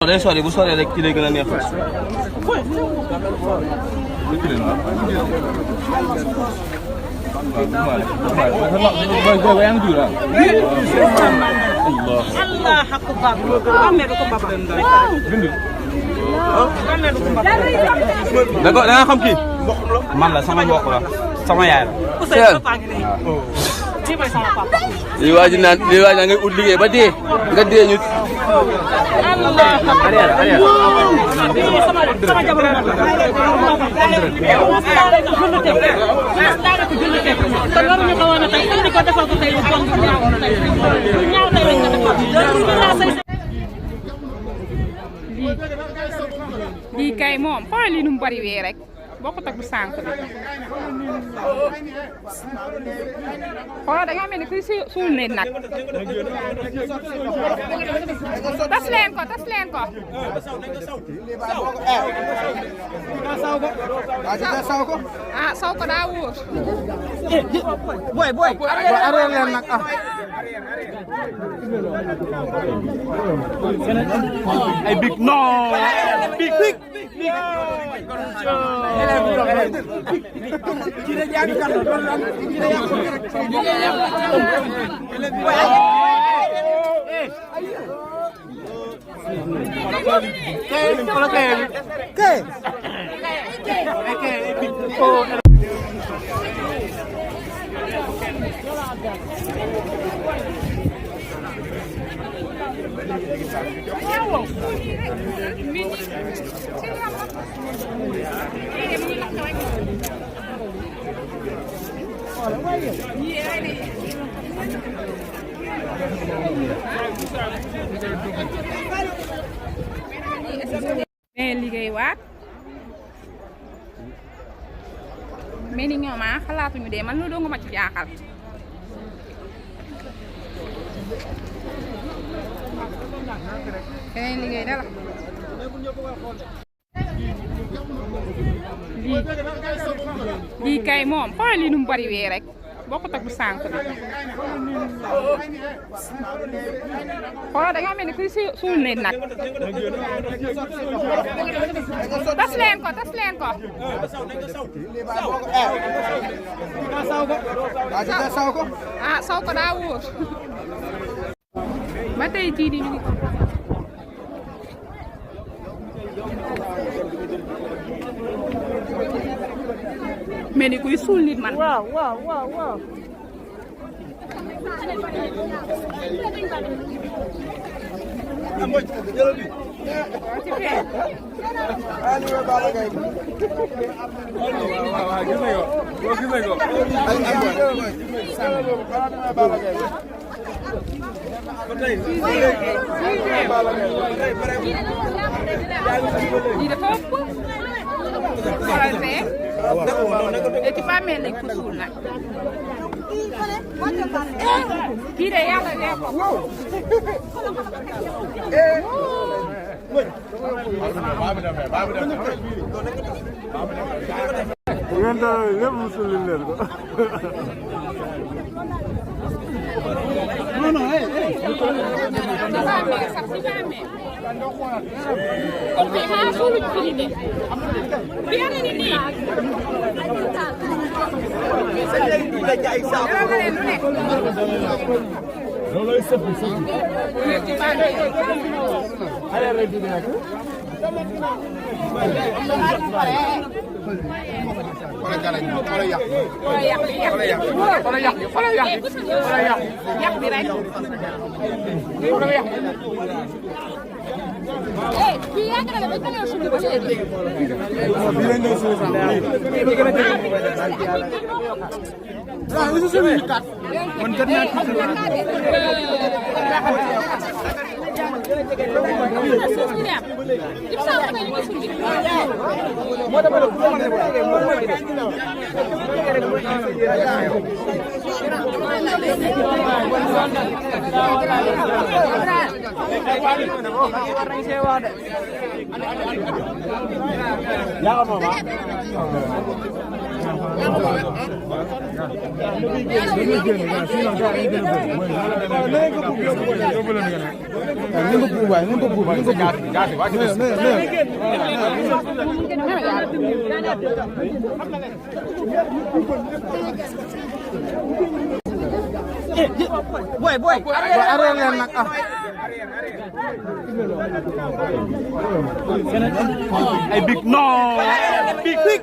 day sori bu soree rek ci lay gën a neex. Allah akbar. da nga xam kii. man la sama mbokk la sama yaay la. lii waa ji naan ngay ut liggéey ba dee nga dee ñu. lii kay moom xoolal lii nu mu bari wee rek bokkut ak bu sànq bi xoolal da nga mel ni kuy suul ne nag tas leen ko ah saw ko daa wóor boy arrêté leen nag ay big non big liggéey waat mais ni ñoom xalaatuñu dee man loolu doo nga ma ci jaaxal keneen liggéey dala lii kay moom xoolal lii nu mu bari wee rek bokkut ak bu sànq bi xoolal da nga mel ni kuy suul ne nag tas leen ko ah saw ko daa wóor ba tey jii di ñu ngi mel ni kuy suul nit man. waaw. lii dafa ëpp xoolal fee et ci bàmmeel lañ ko suul nag kii de yàlla dee ko ngeen doon lépp mu sulli leen ko. non sax si bàmmeel kon fii xanaa suuluñ fi ni de bi yàlla ni nii loolooy sëfi yàq bi rek kii yàgg na la ba ñu suul ba léegi man kat naa boy arrêté leen nag ah ay big non big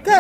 Ke